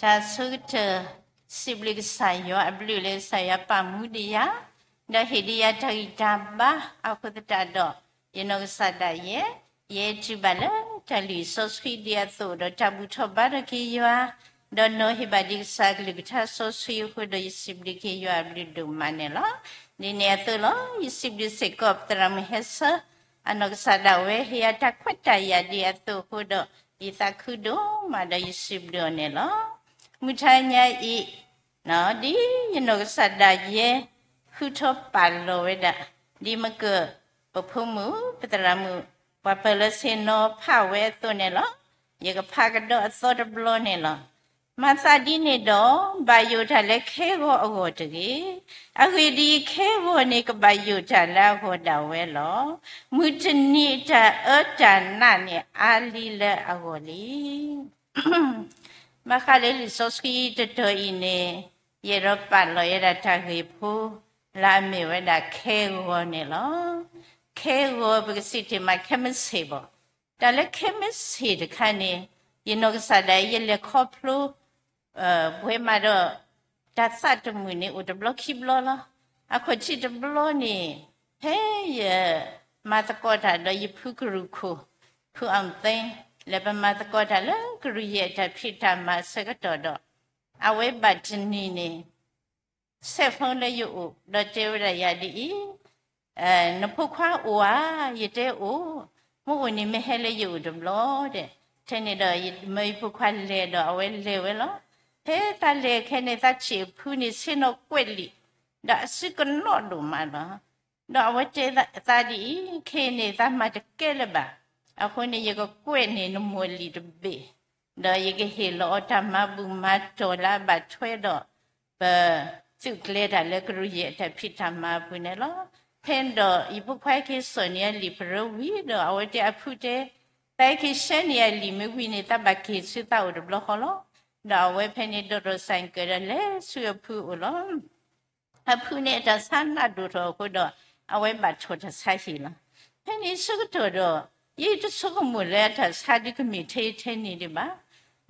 တၢ်ဆိကတၢၢ် စံးဘျုးကစၢ်ယွၤအဘျုးလၢကစၢ်ယွၤပာ်မူဒံးယၤ, ဒီးဟ့ၣ်ဒံးယၤတၢ်ဂံၢ်တၢ်ဘါအဃိသတးဒီး, ယနီၢ်ကစၢ်ဒၣ်ယဲ, ယဲတုၤဘၣ်လၢတၢ်လုၢ်စီဆှံဒံးအသိးဒီး တၢ်ဘူၣ်ထီၣ်ဘါထီၣ်က့ၤယွၤ, ဒီးနီၤဟ့ၣ်ဘၣ်ဒံးကစၢ်အကလုၢ်ကထါစီဆှံအဃိဒီး ယစံးဘျုးက့ၤယွၤအဘျုးဒိၣ်မးန့ၣ်လီၤ. ဒ်န့ၣ်အသိးလီၤ. ယစံးဘျုးစ့ၢ်ကီးပသရၣ်မုၣ်ဟဲဆၢ အနီၢ်ကစၢ်ဒၣ်ဝဲဟ့ၣ်ယၤတၢ်ခွဲးတၢ်ယာ်ဒံးအသိးအဃိဒီး ယသးခုဒိၣ်မးဒီးယစံးဘျုးအီၤန့ၣ်လီၤ. မုၢ်ထါညါအံၤ, ဒ်ယနီၢ်ကစၢ်ဒၣ်ယဲ ဃုထီၣ်ပာ်လီၤဝဲဒၣ်, ဒ်မကၢၢ် ပဖိမုၣ် ပသရၣ်မုၣ် ပှၤပၢၤလီၢ်ဆ့ၣ်နီၤဖးဝဲအသိးန့ၣ်လီၤ. ယကဖးကဒီးအသီတဘျီန့ၣ်လီၤ. မၤသးဒ်န့ၣ်ဒီး ဘၣ်ယိၣ်တၢ်လၢခဲဂီၤအဂီၢ်တဂ့ၤ. အဂ့ၢ်ဒ်အံၤ, ခဲဂီၤန့ၣ်ကဘၣ်ယိၣ်တၢ်လၢအဂီၢ်ဒၣ်ဝဲလီၤ. မုၢ်တနံၤအတၢ်အၢတၢ်နးန့ၣ်အါလံလၢအဂီၢ်လံ. ဘၣ်ဃးလၢလံာ်စီဆှံတတီၤအံၤန့ၣ်, ယအဲၣ်ဒိးပာ်လီၤဝဲဒၣ်တၢ်ဂ့ၢ်ဖိ လၢအမ့ၢ်ဝဲဒၣ်ခဲဂီၤန့ၣ်လီၤ. ခဲဂီၤ ပကစံးတ့ၢ်မးခဲမုၢ်ဆ့ၣ်ဘၣ်. တၢ်လၢခဲမုၢ်ဆ့ၣ်တခါန့ၣ်, ယနီၢ်ကစၢ်ဒၣ်ယဲလဲၤခီဖျိ ပှဲၤမးဒီး တၢ်သးတမုာ်န့ၣ်အိၣ်တဘျီခံဘျီလီၤ. အခီၣ်ထံးတဘျီန့ၣ်, ဖဲယမၤသကိးတၢ်ဒီးယဖုကရူၢ်ခိၣ် ဖုအီၣ်သ့, လၢပမၤသကိးတၢ်လၢကရူၢ်ယဲၢ်အတၢ်ဖံးတၢ်မၤအဆၢကတီၢ်ဒီး, အဝဲဘၣ်တနံၤန့ၣ် ဆဲးဖိလၢယအိၣ် ဒီးတဲဝဲဒၣ်ယၤဒ်အံၤ, နဖိခွါအိၣ်ဧါ. ယတဲအိၣ်, မ့ၢ်အိၣ်န့ၣ်မ့ၢ်ဟဲလၢယအိၣ်တဘျီဒီး, ထဲန့ၣ်ဒီးမၢယဖိခွါလဲၤဒီးအဝဲလဲၤဝဲလီၤ. ဖဲသးလဲၤခဲန့ၣ် သးဆံးအဖုန့ၣ် ဆ့ၣ်နီၤကွဲးလံာ်, ဒီးအစုကနီၣ်ဒိၣ်မးလီၤ. ဒီးအဝဲတဲသးဒ်အံၤ, ခဲအံၤန့ၣ် သးမၤတကဲလၢၤဘၣ်. အဃိန့ၣ် ယကကွဲးန့ၢ်နမိၢ်လံာ်တဘ့ၣ်, ဒီးယကဟ့ၣ်လီၤအီၤတၢ်မၤဘူၣ်မၤတီၢ်လၢအဘၣ်ထွဲဒီး ပသုးကျဲၤတၢ်လၢကရူၢ်ယဲၢ်အတၢ်ဖံးတၢ်မၤအပူၤန့ၣ်လီၤ. ဖဲန့ၣ်ဒီးယဖိခွါက့ၤစိာ်န့ၢ်အလံာ်ပရၢဝံၤဒီး အဝဲတဲအဖုတဲ, သးက့ၤဆှၢန့ၢ်အလံာ်မ့ၢ်ဝံၤန့ၣ် သးဘၣ်က့ၤဆူသးအိၣ်တဘျီဃီလီၤ. ဒီးအဝဲဖဲန့ၣ်ဒိးထီၣ်စဲးကၢးဒီးလဲၤဆူအဖုအိၣ်လီၤ. အဖုန့ၣ်အတၢ်ဆါနးဒိၣ်ထီၣ်အဃိဒီး အဝဲဘၣ်ထီၣ်တၢ်ဆါဟံၣ်လီၤ. ဖဲန့ၣ်ဆၢကတီၢ်ဒီး ယတဆိကမိၣ်လၢအတၢ်ဆါဒုးကမ့ၢ်ထဲအံၤထဲန့ၣ်ဒံးဘၣ်.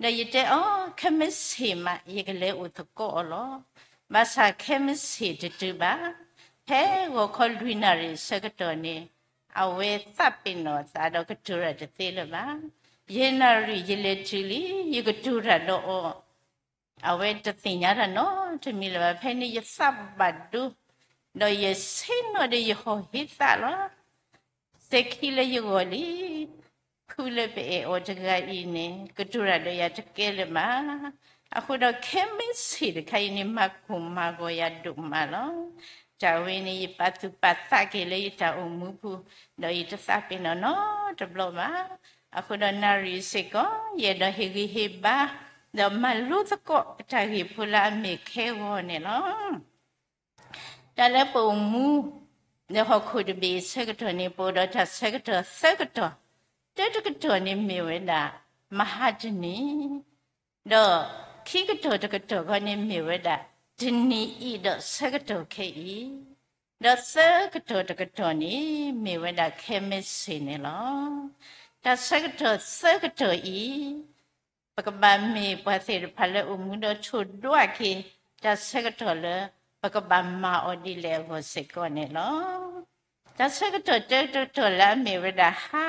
ဒီးယတဲအီၤ, ခဲမုၢ်ဆ့ၣ်မး ယကလဲၤအိၣ်သကိးအီၤလီၤ. ဘၣ်ဆၣ်ခဲမုၢ်ဆ့ၣ်တတုၤဘၣ်. ဖဲဂီၤခီလွံၢ်နၣ်ရံၣ်ဆၢကတီၢ်န့ၣ် အဝဲသးပ့ၤနီၣ်အသးဒီးကတိၤတၢ်တသ့လၢၤဘၣ်. ယဲၢ်နၣ်ရံၣ်ယလဲၤတုၤလံ, ယကတိၤတၢ်ဒီးအီၤ အဝဲတသ့ၣ်ညါတၢ်နီတမံၤလၢၤဘၣ်. ဖဲန့ၣ်ယသးဘၣ်ဒိ, ဒီးယဆ့ၣ်နီၤဒီးယဟီၣ်ဟ့သးလီၤ. စဲၤခံလၢယဂီၢ်လံ, ဖုလၢပအဲၣ်အီၤတဂၤအံၤန့ၣ် ကတိၤတၢ်ဒီးယၤတကဲလၢၤဘၣ်. အဃိဒီးခဲမုၢ်ဆ့ၣ်တခါအံၤန့ၣ် မၤကိၢ်မၤဂီၤယၤဒိၣ်မးလီၤ. တၢ်ဝဲန့ၣ် ယပာ်သူၣ်ပာ်သးက့ၤလၢယတၢ်အိၣ်မူပူၤ, ဒီးယတသးပ့ၤနီၣ်နီတဘျီဘၣ်. အဃိဒီးနၣ်ရံၣ်စ့ၢ်ကီး ယအဲၣ်ဒိးဟ့ၣ်ဂံၢ်ဟ့ၣ်ဘါ, ဒီးမၤလိသကိးပတၢ်ဂ့ၢ်ဖိလၢအမ့ၢ်ခဲဂီၤန့ၣ်လီၤ. တၢ်လၢပအိၣ်မူ လၢဟီၣ်ခိၣ်တဘ့ၣ်အဆၢကတီၢ်န့ၣ် ပအိၣ်ဒီးတၢ်ဆၢကတီၢ်သၢကတီၢ်, တၢတကတီၢ်န့ၣ်မ့ၢ်ဝဲဒၣ် မဟါတနံၤ, ဒီးခံကတီၢ်တကတီၢ်ခီန့ၣ်မ့ၢ်ဝဲဒၣ် တနံၤအံၤဒီးဆၢကတီၢ်ခဲအံၤ, ဒီးသၢကတီၢ်တကတီၢ်န့ၣ် မ့ၢ်ဝဲဒၣ်ခဲမုၢ်ဆ့ၣ်န့ၣ်လီၤ. တၢ်ဆၢကတီၢ်သၢကတီၢ်အံၤ ပကဘၣ်မ့ၢ်ပှၤသ့ၣ်တဖၣ်လၢအိၣ်မူဒီးထိၣ်ဒွးက့ၤ တၢ်ဆၢကတီၢ်လၢ ပကဘၣ်မၤအီၤဒ်လဲၣ်အဂီၢ်စ့ၢ်ကီးန့ၣ်လီၤ. တၢ်ဆၢကတီၢ်တၢတကတီၢ်လၢအမ့ၢ်ဝဲဒၣ်ဟါ,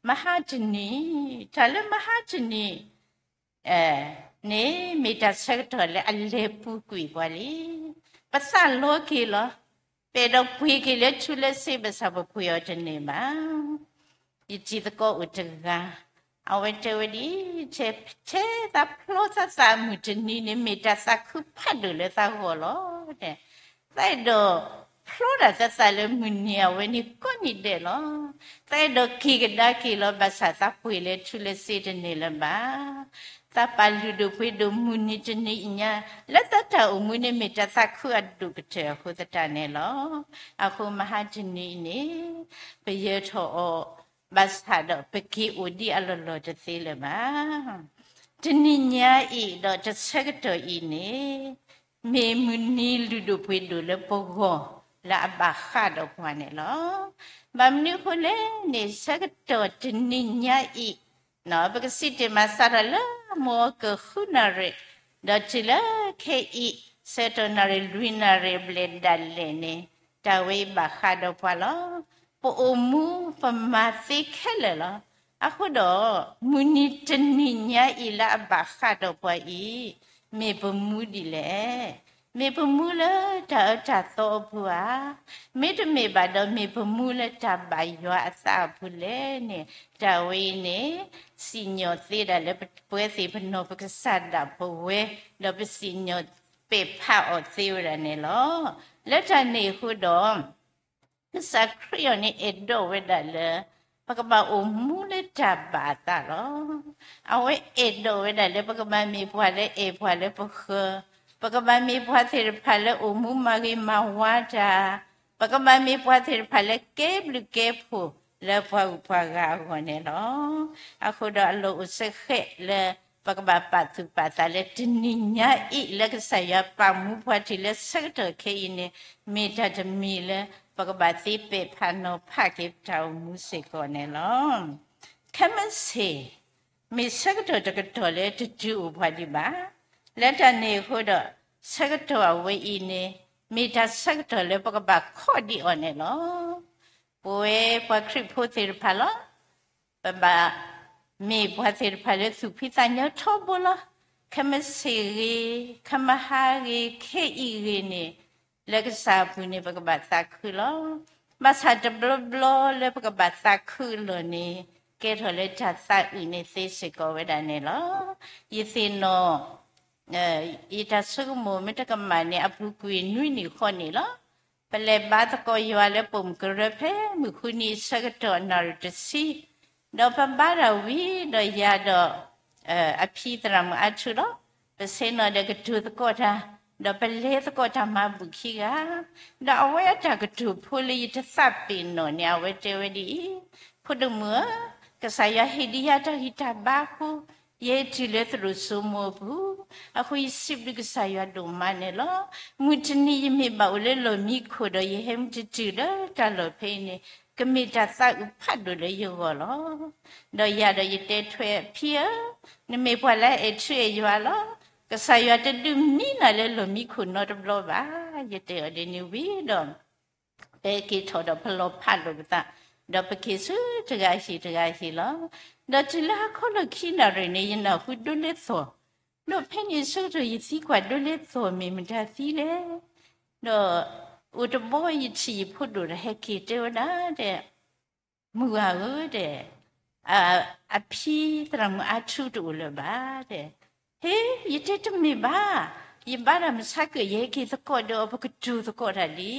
မဟါတနံၤ, တၢ်လၢမဟါတနံၤ န့ၣ် မ့ၢ်တၢ်ဆၢကတီၢ်လၢအလဲၤပူၤကွံာ်ပှၤလံ. ပသးလီၤက့ၤလီၤ. ပအဲၣ်ဒိးပှ့ၤက့ၤလၢထူလၢစ့ဘၣ်ဆၣ်ပပှ့ၤအီၤတန့ၢ်ဘၣ်. ယတံၤသကိးအိၣ်တဂၤ, အဝဲတဲဝဲဒ်အံၤ, ထဲသးဖျီသးသးအမုၢ်တနံၤန့ၣ် မ့ၢ်တၢ်သးခုဖးဒိၣ်လၢသးဂီၢ်လီၤ. သးအဲၣ်ဒိးဖျီဒၣ်သးသးလၢမုၢ်နံၤအဝဲန့ၣ်ကိးနံၤဒဲးလီၤ. သးအဲၣ်ဒိးက့ၤကဒါက့ၤလီၤ ဘၣ်ဆၣ်သးပှ့ၤလၢထူလၢစ့တန့ၢ်လၢၤဘၣ်. သးပာ်လုၢ်ဒိၣ်ပှ့ၤဒိၣ်မုၢ်နံၤတနံၤအံၤညါ, လၢသးတၢ်အိၣ်မူန့ၣ်မ့ၢ်တၢ်သးခုအဒိၣ်ကတၢၢ်အဃိသတးန့ၣ်လီၤ. အဃိမဟါတနံၤအံၤန့ၣ် ပယၢၤထီၣ်အီၤ ဘၣ်ဆၣ်ဒီးပက့ၤအိၣ်ဒံးအလီၢ်လီၢ်တသ့လၢၤဘၣ်. တနံၤညါအံၤဒီးတဆၢကတီၢ်အံၤန့ၣ် မ့ၢ်မုၢ်နံၤလုၢ်ဒိၣ်ပှ့ၤဒိၣ်လၢပဂီၢ်လၢအဘၣ်ဃးဒီးပှၤန့ၣ်လီၤ. ဘၣ်မနုၤအဃိလဲၣ်န့ၣ် ဆၢကတီၢ်တနံၤညါအံၤ, ပကစံးတ့ၢ်မးစးထီၣ်လၢမုၢ်အကၢၢ်ဃုနၣ်ရံၣ် ဒီးတုၤလၢခဲအံၤ ဆၢကတီၢ်နၣ်ရံၣ်လွံၢ်နၣ်ရံၣ်အဘျဲၣ်ဒၣ်လဲာ်န့ၣ် တၢ်ဝဲအံၤဘၣ်ဃးဒီးပှၤလီၤ. ပအိၣ်မူပမၤသ့ခဲလၢာ်လီၤ. အဃိဒီး မုၢ်နံၤတနံၤညါအံၤလၢအဘၣ်ဃးဒီးပှၤအံၤ မ့ၢ်ပမူဒ်လဲၣ်. မ့ၢ်ပမူလၢတၢ်အၢတၢ်သီအပူၤဧါ, မ့တမ့ၢ်ဘၣ်ဒီး မ့ၢ်ပမူလၢတၢ်ဘၣ်ယွၤအသးအပူၤလဲၣ်န့ၣ် တၢ်ဝဲအံၤန့ၣ် စံၣ်ညီၣ်သ့ဒၣ်လၢပဝဲသ့ၣ် ပနီၢ်ပကစၢ်ဒၣ်ပဝဲ, ဒီးပစံၣ်ညီၣ်ပဲာ်ဖးအီၤသ့ဝဲဒၣ်န့ၣ်လီၤ. လၢတၢ်န့ၣ်အဃိဒီး ကစၢ်ခရံာ်အံၤန့ၣ် အဲၣ်ဒိးဝဲဒၣ်လၢ ပကဘၣ်အိၣ်မူလၢတၢ်ဘၣ်အသးလီၤ. အဝဲအဲၣ်ဒိးဝဲဒၣ်လၢ ပကဘၣ်မ့ၢ်ပှၤလၢအဲၣ်ပှၤလၢပဃၢၤ, ပကဘၣ်မ့ၢ်ပှၤသ့ၣ်တဖၣ်လၢအိၣ်မူမၤဂ့ၤမၤဝါတၢ်, ပကဘၣ်မ့ၢ်ပှၤသ့ၣ်တဖၣ်လၢကဲဘျုးကဲဖှိၣ်လၢပှၤဂုၤပှၤဂၤအဂီၢ်န့ၣ်လီၤ. အဃိဒီးအလီၢ်အိၣ်စ့ၢ်ကီးလၢ ပကဘၣ်ပာ်သူၣ်ပာ်သးလၢတနံၤညါအံၤ လၢကစၢ်ယွၤပာ်မူပှၤတုၤလၢဆၢကတီၢ်ခဲအံၤန့ၣ် မ့ၢ်တၢ်တမံၤလၢ ပကဘၣ်သ့ပဲာ်ဖးနီၤဖးက့ၤပတၢ်အိၣ်မူစ့ၢ်ကီးန့ၣ်လီၤ. ခဲမုၢ်ဆ့ၣ် မ့ၢ်ဆၢကတီၢ်တကတီၢ်လၢတဒုးအိၣ်ပှၤဒံးဘၣ်. လၢတၢ်န့ၣ်အဃိဒီး ဆၢကတီၢ်အဝဲအံၤန့ၣ် မ့ၢ်တၢ်ဆၢကတီၢ်လၢပကဘၣ်ခီဒံးအီၤန့ၣ်လီၤ. ပဝဲပှၤခရံာ်ဖိသ့ၣ်တဖၣ်လီၤ. ပဘၣ်မ့ၢ်ပှၤသ့ၣ်တဖၣ်လၢသူၣ်ဖှံသးညီထီဘိလီၤ. ခဲမုၢ်ဆ့ၣ်ဂ့ၤ, ခဲမုၢ်ဟါဂ့ၤ, ခဲအံၤဂ့ၤန့ၣ် လၢကစၢ်အပူၤန့ၣ် ပကဘၣ်သးခုလီၤ. ဘၣ်ဆၣ်တဘျီဘျီလၢပကဘၣ်သးခုအလီၢ်န့ၣ် ကဲထီၣ်လၢတၢ်သးအုးန့ၣ်သ့စ့ၢ်ကီးဝဲဒၣ်န့ၣ်လီၤ. ယသ့ၣ်နီၣ် ယတၢ်ဆိကမိၣ်မ့ၢ်တကမၣ်န့ၣ် အပူၤကွံာ်နွံနံၣ်ဃီန့ၣ်လီၤ. ပလဲၤဘါသကိးယွၤလၢပိာ်မုၣ်ကရၢဖဲမုၢ်ဃုနံၤအဆၢကတီၢ်နၣ်ရံၣ်တဆံ, ဒီးပဘါတၢ်ဝံၤဒီးယၤဒီး အဖံသရၣ်မုၣ်အါထူလီၤ. ပဆ့ၣ်နီၤဒီးကတိၤသကိးတၢ်, ဒီးပလဲၤသကိးတၢ်မၤဘူၣ်ခံဂၤ, ဒီးအဝဲအတၢ်ကတိၤဖိလၢယတသးပ့ၤနီၣ်န့ၣ် အဝဲတဲဝဲဒ်အံၤ, ဖိဒိၣ်မုၣ်ဧၢ, ကစၢ်ယွၤဟ့ၣ်ဒံးယၤတၢ်ဂံၢ်တၢ်ဘါအဃိ ယဟဲတုၤလၢသရိာ်စိမိၤအပူၤ, အဃိယစံးဘျုးကစၢ်ယွၤဒိၣ်မးန့ၣ်လီၤ. မုၢ်တနံၤယမ့ၢ်ဘၣ်အိၣ်လၢလီၢ်မံခိၣ်ဒီး ယဟဲမုၢ်တတုၤလၢတၢ်လီၢ်ဖဲအံၤန့ၣ် ကမ့ၢ်တၢ်သးအုးဖးဒိၣ်လၢယဂီၢ်လီၤ. ဒီးယၤဒီးယတဲထွဲအဖံဧၢ, နမ့ၢ်ပှၤလၢအအဲၣ်ထူအဲၣ်ယွၤလီၤ. ကစၢ်ယွၤတဒုးမံနၤလၢလီၢ်မံခိၣ်နီတဘျီဘၣ်. ယတဲအီၤဒ်န့ၣ်ဝံၤဒီး ပက့ၤထီၣ်ဒီးပလီၤဖးလိာ်ပသး, ဒီးပက့ၤဆူတဂၤဟံၣ်တဂၤဟံၣ်လီၤ. ဒီးတုၤလၢဟါခီလီၢ်ခံနၣ်ရံၣ်န့ၣ် ယနၢ်ဟူဒိးလဲသီၣ်, ဒီးဖဲန့ၣ်အဆၢကတီၢ်ယသံကွၢ်ဒိးလဲသီၣ်မ့ၢ်မတၤသံလဲၣ်. ဒီးအိၣ်တဘျီယထံၣ်ယဖိဒိၣ်ဒီးဟဲက့ၤတဲဝဲဒၣ်တဲ မုၢ်ဂၤဧၢ တဲ, အဖံသရၣ်မုၣ်အါထူတအိၣ်လၢၤဘၣ် တဲ. ဟ့, ယတဲတမ့ၢ်ဘၣ်, ယဘါတၢ်မုၢ်ဆါကၢၢ် ယဟဲက့ၤသကိးဒီးအီၤ ပကတိၤသကိးတၢ်လံ.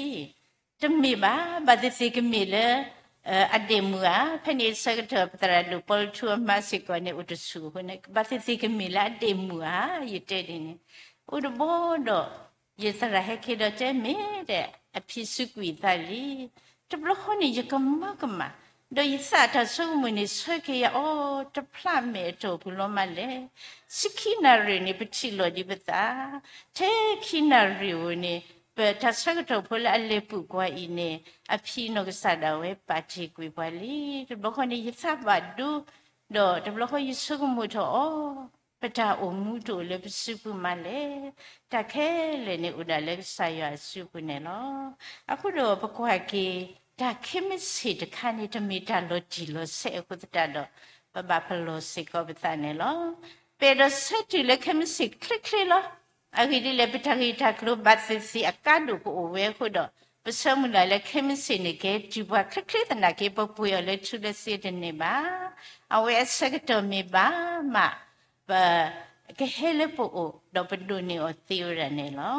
တမ့ၢ်ဘၣ်, ဘၣ်သ့ၣ်သ့ၣ်ကမ့ၢ်လၢ အဒဲၣ်မုၣ်ဧါ, ဖဲန့ၣ်အဆၢကတီၢ်ပသရၣ်ဒိၣ်ပီလထူအမါစ့ၢ်ကီးန့ၣ် အိၣ်တဆူၣ်အဃိန့ၣ် ဘၣ်သ့ၣ်သ့ၣ်ကမ့ၢ်လၢအဒဲၣ်မုၣ်ဧါ, ယတဲဒ်န့ၣ်. အိၣ်တဘျီဒီး ယသရၣ်ဟဲက့ၤဒီးတဲမ့ၢ် တဲ, အဖံစူးကွံာ်သးလံ. တဘျီဃီန့ၣ် ယကမၢကမၣ်, ဒီးယသးတၢ်ဆိကမိၣ်န့ၣ် ဆၢက့ၤယၤအီၤ တဖျးမဲာ်အတီၢ်ပူၤလီၤမးလဲၣ်. ဆံခံနၣ်ရံၣ်န့ၣ် ပထံၣ်လီၤဒံးပသး, ထဲခံနၣ်ရံၣ်ဧိၤန့ၣ် ပတၢ်ဆၢကတီၢ်ဖိလၢအလဲၤပူၤကွံာ်အံၤန့ၣ် အဖံနီၢ်ကစၢ်ဒၣ်ဝဲပာ်တ့ၢ်ကွံာ်ပှၤလံ. တဘျီဃီန့ၣ် ယသးဘၣ်ဒိ ဒီးတဘျီဃီယဆိကမိၣ်ထီၣ်အီၤ, ပတၢ်အိၣ်မူတအိၣ်လၢပစုပူၤမးလဲၣ်. တၢ်ခဲလၢာ်န့ၣ်အိၣ်ဒၣ်လၢကစၢ်ယွၤအစုပူၤန့ၣ်လီၤ. အဃိဒီးပကွၢ်က့ၤ တၢ်ခဲမုၢ်ဆ့ၣ်တခါန့ၣ် တမ့ၢ်တၢ်လီၤတံၢ်လီၤဆဲးအဃိသတးဒီး ပဘၣ်ပလီၢ်စ့ၢ်ကီးပသးန့ၣ်လီၤ. ပအဲၣ်ဒိးဆၢတုၤလၢခဲမုၢ်ဆ့ၣ်ချ့ချ့လီၤ. အဂ့ၢ်ဒ်လဲၣ် ပတၢ်ဂ့ၢ်တၢ်ကျိၤဘၣ်သ့ၣ်သ့ၣ်အကါဒိၣ်ကအိၣ်ဝဲအဃိဒီး ပဆၢမုၢ်လၢ်လၢခဲမုၢ်ဆ့ၣ်န့ၣ် ကဟဲတုၤပှၤချ့ချ့သနာ်က့ ပပှ့ၤအီၤလၢထူလၢစ့တန့ၢ်ဘၣ်. အဝဲအဆၢကတီၢ်မ့ၢ်ဘၣ်မး ပကဟဲလၢပအိၣ် ဒီးပဒိးန့ၢ်အီၤသ့ဝဲဒၣ်န့ၣ်လီ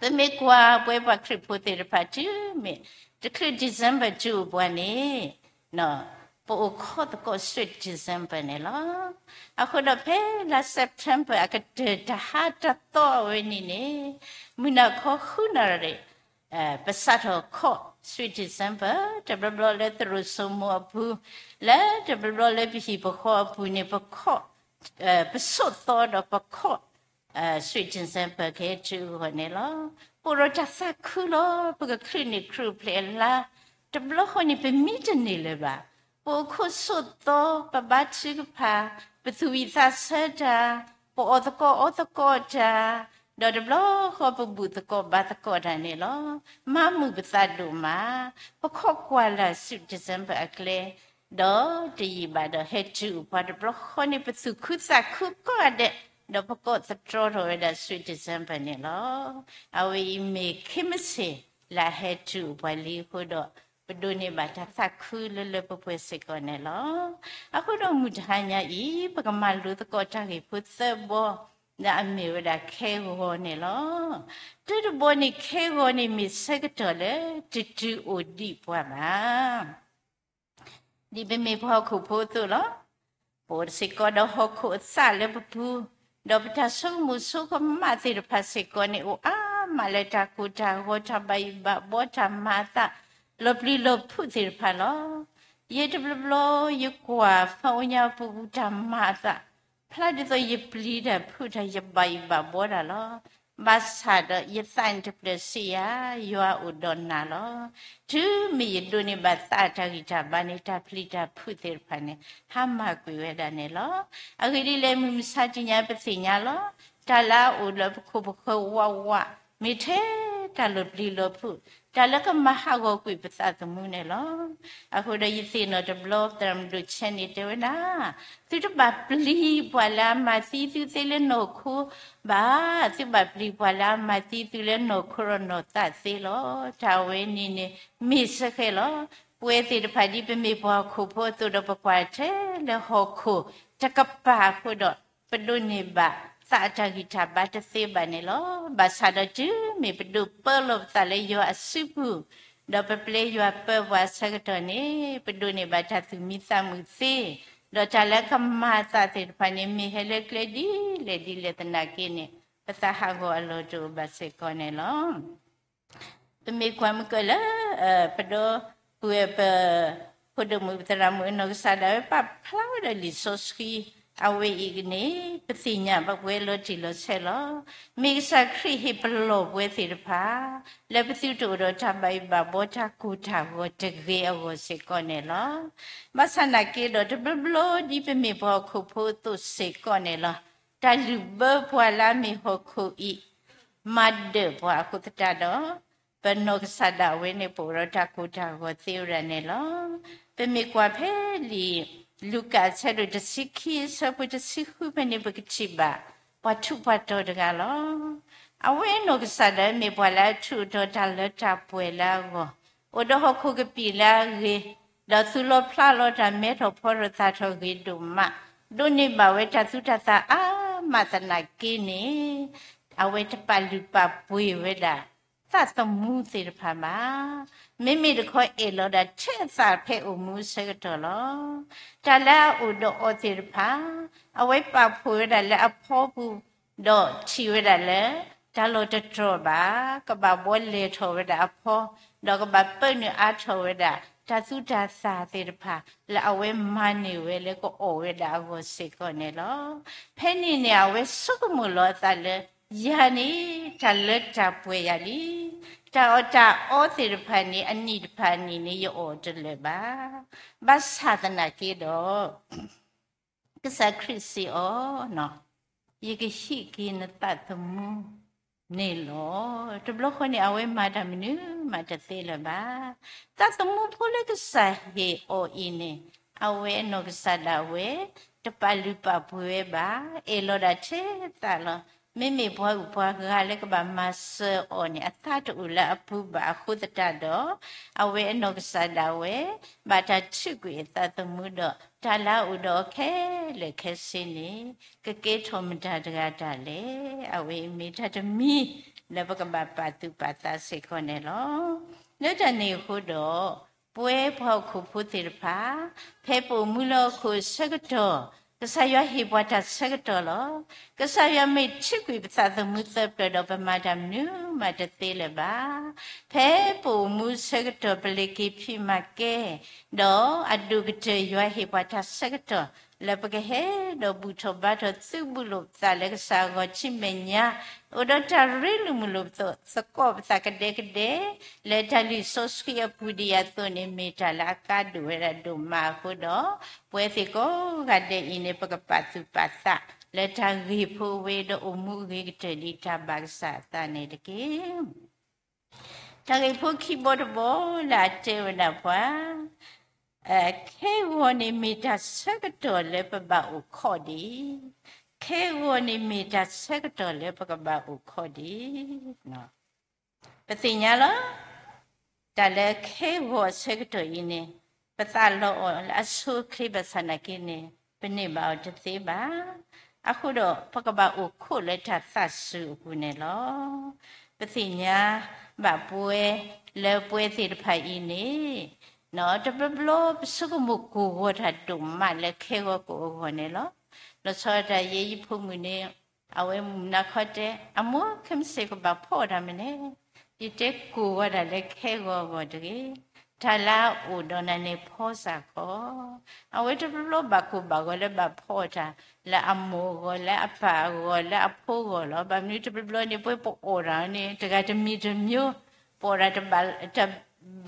ၤ. ပမ့ၢ်ကွၢ်ပဝဲပှၤခရံာ်ဖိသ့ၣ်တဖၣ်တုၤမ့ၢ် တချုး December တုၤအိၣ်ပှၤန့ၣ် ပအိၣ်ခိးသကိး Sweet December န့ၣ်လီၤ. အဃိဒီးဖဲလါ September အကတၢၢ်တဟါတသီအဝဲန့ၣ်န့ၣ် မုၢ်နၤခီဃုနၣ်ရံၣ် ပစးထီၣ်ခိး Sweet December တဘျီဘျီလၢသရိာ်စိမိၤအပူၤ, လၢတဘျီဘျီလၢပဟံၣ်ပဃီအပူၤန့ၣ် ပခိး ပဆိးသီဒီးပခိး Sweet December ကဟဲတုၤအဂီၢ်န့ၣ်လီၤ. ပအိၣ်ဒီးတၢ်သးခုလီၤ. ပကချုးန့ၢ်ခရံာ်အိၣ်ဖျဲၣ်အလါ, တဘျီဃီန့ၣ် ပမံတန့ၢ်လၢၤဘၣ်. ပအိၣ်ခိးဆိးသီ, ပဘါထုကဖၣ်, ပသူၣ်ဝံၣ်သးဆၢတၢ်, ပအီၣ်သကိးအီသကိးတၢ်, ဒီးတဘျီဃီပဘူၣ်သကိးဘါသကိးတၢ်န့ၣ်လီၤ. မၤမုာ်ပသးဒိၣ်မး, ပခိးကွၢ်လၢ်ဆူ December အကျဲ, ဒီးတယံာ်ဘၣ်ဒီးဟဲတုၤအိၣ်ပှၤတဘျီဃီန့ၣ် ပသူၣ်ခုသးခုကိးဂၤဒဲး, ဒီးပကိးသတြီထီၣ်ဝဲဒၣ်ဆူ December န့ၣ်လီၤ. အဝဲအံၤမ့ၢ်ခ့မ့ၢ်ဆ့ၣ်လၢအဟဲတုၤအိၣ်ပှၤလံအဃိဒီး, ပဒိးန့ၢ်ဘၣ်တၢ်သးခုလၢလၢပှဲၤပှဲၤစ့ၢ်ကီးန့ၣ်လီၤ. အဃိဒီးမုၢ်တဟါညါအံၤ ပကမၤလိသကိးတၢ်ဂ့ၢ်ဖိသၢဘီ, ဒီးအမ့ၢ်ဝဲဒၣ်ခဲဂီၤန့ၣ်လီၤ. တၢတဘီန့ၣ် ခဲဂီၤန့ၣ်မ့ၢ်ဆၢကတီၢ်လၢတတုၤအိၣ်ဒံးပှၤဘၣ်. ဒ်ပမ့ၢ်ပှၤဟီၣ်ခိၣ်ဖိအသိးလီၤ. ပအိၣ်စ့ၢ်ကီးဒီးဟီၣ်ခိၣ်အသၣ်လၢပပူၤ, ဒီးပတၢ်ဆိကမိၣ်ဆိကမးသ့ၣ်တဖၣ်စ့ၢ်ကီးန့ၣ် အိၣ်အါမးလၢတၢ်ကိၢ်တၢ်ဂီၤ တၢ်ဘၣ်ယိၣ်ဘၣ်ဘှီ တၢ်မၤအသး လီၤပျံၤလီၤဖုးသ့ၣ်တဖၣ်လီၤ. ယဲတဘျီဘျီ ယကွၢ် phone ညါပူၤ တၢ်မၤအသး ဖျါဒ်သိးယပျံၤတၢ်ဖုးတၢ် ယဘၣ်ယိၣ်ဘၣ်ဘှီတၢ်လီၤ. ဘၣ်ဆၣ်ဒီးယသးန့ၣ်တပျၢၢ်ဆံးယၤ, ယွၤအိၣ်ဒီးနၤလီၤ. တုၤမ့ၢ်ယဒိးန့ၢ်ဘၣ်သးအတၢ်ဂံၢ်တၢ်ဘါန့ၣ် တၢ်ပျံၤတၢ်ဖုးသ့ၣ်တဖၣ်န့ၣ် ဟါမၢ်ကွံာ်ဝဲဒၣ်န့ၣ်လီၤ. အဂ့ၢ်ဒ်လဲၣ် မုၢ်မဆါတနံၤညါပသ့ၣ်ညါလီၤ. တၢ်လၢအအိၣ်လၢပခိၣ်ပဃၢၤဝးဝး မ့ၢ်ထဲတၢ်လီၤပျံၤလီၤဖုး, တၢ်လၢကမၤဟးဂီၤကွံာ်ပသးသမူန့ၣ်လီၤ. အဃိဒီးယသ့ၣ်နီၣ်တဘျီ သရၣ်မုၣ်ဒိၣ်ဆဲန့ၣ်တဲဝဲဒၣ်, သုတဘၣ်ပျံၤပှၤလၢအမၤသံသုသ့လၢနီၢ်ခိဘၣ်, သုဘၣ်ပျံၤပှၤလၢအမၤသံသုလၢနီၢ်ခိဒီးနီၢ်သးသ့လီၤ. တၢ်ဝဲန့ၣ်န့ၣ် မ့ၢ်စ့ၢ်ကီးလီၤ. ပဝဲသ့ၣ်တဖၣ်ဒ်ပမ့ၢ်ပှၤဟီၣ်ခိၣ်ဖိအသိးဒီး ပကွၢ်ထဲလၢဟီၣ်ခိၣ်တကပၤအဃိဒီး ပဒိးန့ၢ်ဘၣ်သးအတၢ်ဂံၢ်တၢ်ဘါတသ့ဘၣ်န့ၣ်လီၤ. ဘၣ်ဆၣ်ဒီးတုၤမ့ၢ်ပဒိးပၢလီၤပသးလၢယွၤအစုပူၤ, ဒီးပပျဲယွၤပၢပှၤအဆၢကတီၢ်န့ၣ် ပဒိးန့ၢ်ဘၣ်တၢ်သူၣ်မံသးမုာ်သ့, ဒီးတၢ်လၢကမၤအသးသ့ၣ်တဖၣ်န့ၣ် မ့ၢ်ဟဲလၢကျဲဒ်လဲၣ်ဒ်လဲၣ်သနာ်က့န့ၣ် ပသးဟးဂီၤအလီၢ်တအိၣ်ဘၣ်စ့ၢ်ကီးန့ၣ်လီၤ. ပမ့ၢ်ကွၢ်မုၢ်ကၢၢ်လၢ ပဒီပုၢ်ဝဲၢ်ပ ဖိဒိၣ်မုၣ်သရၣ်မုၣ်အနီၢ်ကစၢ်ဒၣ်ဝဲ ပာ်ဖျါဝဲဒၣ်လံာ်စီဆှံ အဝဲအံၤန့ၣ် ပသ့ၣ်ညါဘၣ်ပဝဲလီၤတံၢ်လီၤဆဲးလီၤ. မ့ၢ်ကစၢ်ခရံာ်ဟ့ၣ်ပလီၢ်ပဝဲသ့ၣ်တဖၣ် လၢပသုတအိၣ်ဒီးတၢ်ဘၣ်ယိၣ်ဘၣ်ဘှီ တၢ်ကိၢ်တၢ်ဂီၤတဂ့ၤအဂီၢ်စ့ၢ်ကီးန့ၣ်လီၤ. ဘၣ်ဆၣ်နာ်က့ဒီး တဘျီဘျီဒ်ပမ့ၢ်ပှၤဟီၣ်ခိၣ်ဖိအသိးစ့ၢ်ကီးန့ၣ်လီၤ. တၢ်လုၢ်ဘၢပှၤလၢအမ့ၢ်ဟီၣ်ခိၣ်အံၤ မၤဒၢၣ်ပှၤအဃိသတးဒီး ပနီၢ်ကစၢ်ဒၣ်ဝဲန့ၣ် ပအိၣ်ဒီးတၢ်ကိၢ်တၢ်ဂီၤသ့ဝဲဒၣ်န့ၣ်လီၤ. ပမ့ၢ်ကွၢ်ဖဲလံာ်လူၤကၣ်အဆၢဒိၣ်တဆံခံ အဆၢဖိတဆံဃုဖဲန့ၣ် ပကထံၣ်ဘၣ် ပှၤထူးပှၤတီၤတဂၤလီၤ. အဝဲအနီၢ်ကစၢ်ဒၣ်ဝဲမ့ၢ်ပှၤလၢအထူးအတီၤတၢ်လၢတၢ်ပှဲၤလၢအဂီၢ်, အိၣ်ဒီးဟီၣ်ခိၣ်ကပံာ်လၢအဂ့ၤ, ဒီးသူၣ်လီၤဖျးလီၤတၢ် မဲထီၣ်ဖီထီၣ်သၣ်ထီၣ်ဂ့ၤဒိၣ်မး, ဒိးန့ၢ်ဘၣ်ဝဲတၢ်သူတၢ်သၣ်အါမးသနာ်က့န့ၣ် အဝဲတပာ်လုၢ်ပာ်ပှ့ၤဝဲဒၣ် သးသမူသ့ၣ်တဖၣ်ဘၣ်. မ့မ့ၢ်တခီအဲၣ်လီၤဒၣ်ထဲအသးဖဲအိၣ်မူအဆၢကတီၢ်လီၤ. တၢ်လၢအအိၣ်ဒီးအီၤသ့ၣ်တဖၣ် အဝဲပာ်ဖှိၣ်ဝဲဒၣ်လၢအဖီပူၤ, ဒီးထံၣ်ဝဲဒၣ်လၢ တၢ်လီၢ်တတြီၢ်ဘၣ်, ကဘၣ်ဘှီလဲၤထီၣ်ဝဲဒၣ်အဖီ, ဒီးကဘၣ်ပၢနုာ်အါထီၣ်ဝဲဒၣ် တၢ်သူတၢ်သၣ်သ့ၣ်တဖၣ် လၢအဝဲမၤန့ၢ်ဝဲလၢကအီၣ်ဝဲဒၣ်အဂီၢ်စ့ၢ်ကီးန့ၣ်လီၤ. ဖဲန့ၣ်န့ၣ် အဝဲဆိကမိၣ်လီၤအသးလၢ ယၤန့ၣ် တၢ်လၢတၢ်ပှဲၤယၤလံ. တၢ်အီၣ်တၢ်အီသ့ၣ်တဖၣ်န့ၣ် အနံၣ်တဖၣ်အနံၣ်န့ၣ် ယအီၣ်တလၢာ်ဘၣ်. ဘၣ်ဆၣ်သနာ်က့ဒီး ကစၢ်ခရံာ်စံးအီၤ, ယကဟံးက့ၤနသးသမူန့ၣ်လီၤ. တဘျီဃီန့ၣ် အဝဲမၤတၢ်မနုၤမးတသ့လၢၤဘၣ်. သးသမူဖိလၢကစၢ်ဟ့ၣ်အီၤအံၤန့ၣ် အဝဲအနီၢ်ကစၢ်ဒၣ်ဝဲ တပာ်လုၢ်ပာ်ပှ့ၤဝဲဘၣ်, အဲၣ်လီၤဒၣ်ထဲအသးလီၤ. မ့မ့ၢ်ပှၤဂုၤပှၤဂၤလၢကဘၣ်မၤစၢၤအီၤန့ၣ် အသါတအိၣ်လၢအပူၤဘၣ်အဃိသတးဒီး အဝဲအနီၢ်ကစၢ်ဒၣ်ဝဲ ဘၣ်တၢ်ထုးကွံာ်အသးသမူဒီး တၢ်လၢအအိၣ်ဒီးအီၤခဲလၢာ်ခဲဆ့န့ၣ် ကကဲထီၣ်မတၤတဂၤတၢ်လဲၣ်. အဝဲအံၤမ့ၢ်တၢ်တမံၤ လၢပကဘၣ်ပာ်သူၣ်ပာ်သးစ့ၢ်ကီးန့ၣ်လီၤ. လၢတၢ်န့ၣ်အဃိဒီး ပဝဲပှၤဟီၣ်ခိၣ်ဖိသ့ၣ်တဖၣ် ဖဲပအိၣ်မူလၢဟီၣ်ခိၣ်အဆၢကတီၢ် ကစၢ်ယွၤဟ့ၣ်ပှၤတၢ်ဆၢကတီၢ်လီၤ. ကစၢ်ယွၤမ့ၢ်ထုးကွံာ်ပသးသမူသၢပျၢၤဒီး ပမၤတၢ်မနုၤမးတသ့လၢၤဘၣ်. ဖဲပအိၣ်မူဆၢကတီၢ် ပလဲၤက့ၤဖံးမၤကဲ ဒီးအဒိၣ်ကတၢၢ်ယွၤဟ့ၣ်ပှၤတၢ်ဆၢကတီၢ် လၢပကဟဲဒီးဘူၣ်ထီၣ်ဘါထီၣ်သုးဘူးလိာ်ပသးလၢကစၢ်အဂီၢ် ထံမဲာ်ညါ အိၣ်ဒီးတၢ်ရ့လိာ်မုာ်လိာ်ပသး သကိးပသးကဒဲကဒဲ လၢတၢ်လံာ်စီဆှံအပူၤဒ်အံၤအသိးန့ၣ် မ့ၢ်တၢ်လၢအကါဒိၣ်ဝဲဒၣ်ဒိၣ်မးအဃိဒီး ပဝဲသ့ၣ်ကိးဂၤဒဲးအံၤန့ၣ် ပကပာ်သူၣ်ပာ်သး လၢတၢ်ဂ့ၢ်ဖိဝဲဒီးအိၣ်မူအဂ့ၤကတၢၢ်ဒ်တၢ်ဘၣ်ကစၢ်အသးန့ၣ်တက့ၢ်. တၢ်ဂ့ၢ်ဖိခံဘီတဘီလၢအတဲဝဲဒၣ်ပှၤ ခဲဂီၤန့ၣ်မ့ၢ်တၢ်ဆၢကတီၢ်လၢပဘၣ်အိၣ်ခိးဒံး, ခဲဂီၤန့ၣ်မ့ၢ်တၢ်ဆၢကတီၢ်လၢပကဘၣ်အိၣ်ခိးဒံး. ပသ့ၣ်ညါလီၤ. တၢ်လၢခဲဂီၤအဆၢကတီၢ်အံၤန့ၣ် ပသးလီၤအီၤလၢအဆိအချ့ဘၣ်ဆၣ်နာ်က့န့ၣ် ပန့ၢ်ဘၣ်အီၤတသ့ဘၣ်. အဃိဒီးပကဘၣ်အိၣ်ခိးလၢတၢ်သးစူၤအပူၤန့ၣ်လီၤ. ပသ့ၣ်ညါဘၣ်ပဝဲလၢပဝဲသ့ၣ်တဖၣ်အံၤန့ၣ် တဘျီဘျီပဆိကမိၣ်ကိၢ်ဂီၤတၢ်ဒိၣ်မးလၢခဲဂီၤကိၣ်အဂီၢ်န့ၣ်လီၤ. လီၤဆီဒၣ်တၢ်ယဲယဖိမုၣ်န့ၣ် အဝဲမုၢ်နၤခီတဲ အမိၢ် ခဲမုၢ်ဆ့ၣ်ကဘၣ်ဖီအီၣ်တၢ်မနုၤလဲၣ်. ယတဲကိၢ်ဂီၤတၢ်လၢခဲဂီၤအဂီၢ်တဂ့ၤ. တၢ်လၢအအိၣ်ဒီးနၤန့ၣ်ဖီစၢ်ခီ. အဝဲတဘျီဘျီဘၣ်ကိၢ်ဘၣ်ဂီၤလၢဘၣ်ဖီအီၣ်တၢ် လၢအမိၢ်အဂီၢ် လၢအပၢ်အဂီၢ် လၢအဖိအဂီၢ်လီၤ. ဘၣ်မနုၤတဘျီဘျီန့ၣ် ပဝဲပအီၣ်တၢ်န့ၣ် တဂၤတမံၤတမံၤ ပအီၣ်တၢ်တဘၣ် တ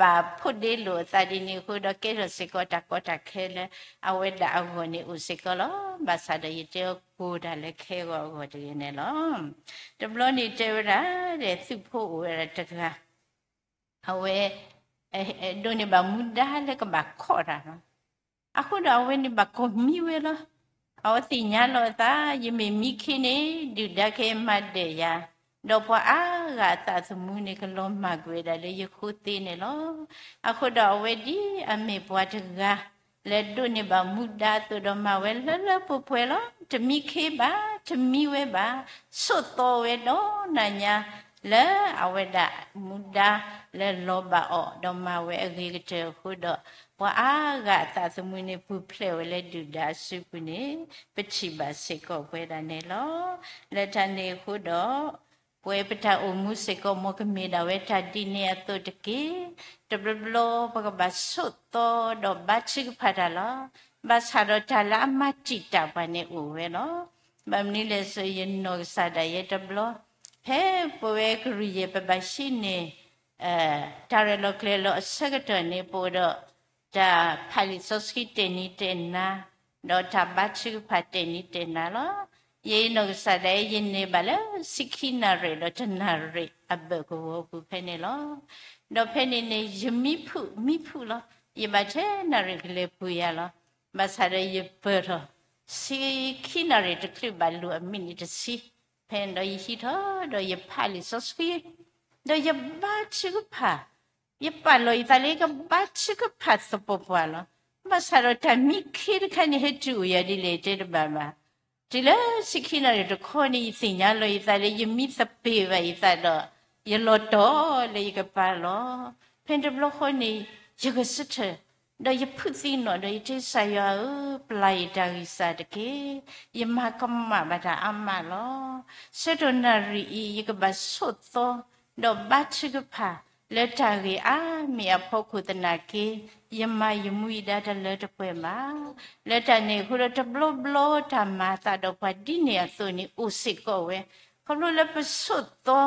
ဘၣ်ဖိဒ့လိာ်အသးဒ်န့ၣ်အဃိဒီး ကဲထီၣ်စ့ၢ်ကီးတၢ်ကီတၢ်ခဲလၢအဝဲဒၣ်အဂီၢ်န့ၣ်အိၣ်စ့ၢ်ကီးလီၤ. ဘၣ်ဆၣ်ဒီးယတဲအီၤကိၢ်တၢ်လၢခဲဂီၤအဂီၢ်တဂ့ၤန့ၣ်လီၤ. တဘျီန့ၣ်တဲဝဲဒၣ် ဒီးသုးဖိအိၣ်ဝဲဒၣ်တဂၤ အဝဲ ဒိးန့ၢ်ဘၣ်မူဒါလၢကဘၣ်ခိးတၢ်လီၤ. အဃိဒီးအဝဲန့ၣ်ဘၣ်ကိးမံဝဲလီၤ. အဝဲသ့ၣ်ညါလီၤအသး ယမ့ၢ်မံခ့န့ၣ် ဒုၣ်ဒါကဟဲမၤဒၢၣ်ယၤ, ဒီးပှၤအါဂၤအသးသမူန့ၣ် ကလီၤမၢ်ကွံာ်ဝဲဒၣ်လၢယဃိသ့န့ၣ်လီၤ. အဃိဒီးအဝဲဒ်အမ့ၢ်ပှၤတဂၤ လၢဒိးန့ၢ်ဘၣ်မူဒါအသိးဒီးမၤဝဲလၢလၢပှဲၤပှဲၤလီၤ. တမံခ့ဘၣ်, တမံဝဲဘၣ်, ဆိးသီဝဲဒီးနၤညါ လၢအဝဲဒၣ်မူဒါလၢလီၤဘၣ်အီၤ ဒီးမၤဝဲအဂ့ၤကတၢၢ်အဃိဒီး ပှၤအါဂၤအသးသမူန့ၣ် ပူၤဖျဲးဝဲလၢဒုၣ်ဒါအစုပူၤန့ၣ် ပထံၣ်ဘၣ်စ့ၢ်ကီးပဝဲဒၣ်န့ၣ်လီၤ. လၢတၢ်န့ၣ်အဃိဒီး ပဝဲပတၢ်အိၣ်မူစ့ၢ်ကီး မ်ကမ့ၢ်ဒၣ်ဝဲတၢ်ဒ်န့ၣ်အသိးတက့ၢ်. တဘျီဘျီပကဘၣ်ဆိးသီဒီးဘါထုကဖၣ်တၢ်လီၤ. ဘၣ်ဆၣ်ဒီးတၢ်လၢအမၤတံာ်တာ်ပှၤန့ၣ်အိၣ်ဝဲလီၤ. ဘၣ်မနုၤလဲၣ်စ့ၢ် ယနီၢ်ကစၢ်ဒၣ်ယဲတဘျီ ဖဲပဝဲကရူၢ်ယဲၢ်ပဘၣ်ဟံးန့ၢ် တၢ်ရဲၣ်လီၤကျဲၤလီၤအဆၢကတီၢ်န့ၣ် ပအိၣ်ဒီးတၢ်ဖးလံာ်စီဆှံတဲာ်နံၤတဲာ်နၤ, ဒီးတၢ်ဘါထုကဖၣ်တဲာ်နံၤတဲာ်နၤလီၤ. ယဲယနီၢ်ကစၢ်ဒၣ်ယဲ ယန့ၢ်ဘၣ်လၢဆံခံနၣ်ရံၣ်ဒီးတနၣ်ရံၣ်အဘၢၣ်ကဝီၤပူၤဖဲန့ၣ်လီၤ. ဒီးဖဲန့ၣ်န့ၣ် ယမံဖုးမံဖုးလီၤ. ယဘၣ်ထဲနၣ်ရံၣ်ကလဲၤပူၤယၤလီၤ. ဘၣ်ဆၣ်ဒီးယပၢၢ်ထီၣ် ဆံခံနၣ်ရံၣ်တချုးဘၣ်လိာ်အမံးနံးတဆံ, ဖဲန့ၣ်ဒီးယဟံးထီၣ်ဒီးယဖးလံာ်စီဆှံ ဒီးယဘါထုကဖၣ်, ယပာ်လီၤယသးလၢယကဘါထုကဖၣ်သပှၢ်ပှၢ်လီၤ. ဘၣ်ဆၣ်ဒီးတၢ်မံခ့တခါန့ၣ် ဟဲတုၤအိၣ်ယၤဒ်လဲၣ် ယတဲတဘၣ်ဘၣ်. တုၤလၢဆံခံနၣ်ရံၣ်တခီန့ၣ် ယသ့ၣ်ညါလီၤယသးလၢယမံသပ့ၤဘၣ်ယသးဒီး ယလီၤတီၢ်လၢယကပၤလီၤ. ဖဲန့ၣ်တဘျီဃီန့ၣ် ယဂဲၤဆၢထၢၣ် ဒီးယဖုးသံနီၣ်ဒီးယတဲ ကစၢ်ယွၤဧၢ, ပျၢ်ယတၢ်ဂံၢ်စၢ်တက့ၢ်. ယမၤကမၣ်ဘၣ်တၢ်အါမးလီၤ. ဆၢကတီၢ်နၣ်ရံၣ်အံၤ ယကဘၣ်ဆိးသီ ဒီးဘါထုကဖၣ် လၢတၢ်ဂ့ၢ်အါမံၤအဖီခိၣ်သနာ်က့ ယမၤယမူယဒါတလၢတပှဲၤဘၣ်. လၢတၢ်န့ၣ်အဃိဒီးတဘျီဘျီတၢ်မၤအသးဒီးပှၤဒ်န့ၣ်အသိးန့ၣ် အိၣ်စ့ၢ်ကီးဝဲ, ခီဖျိလၢပဆိးသီ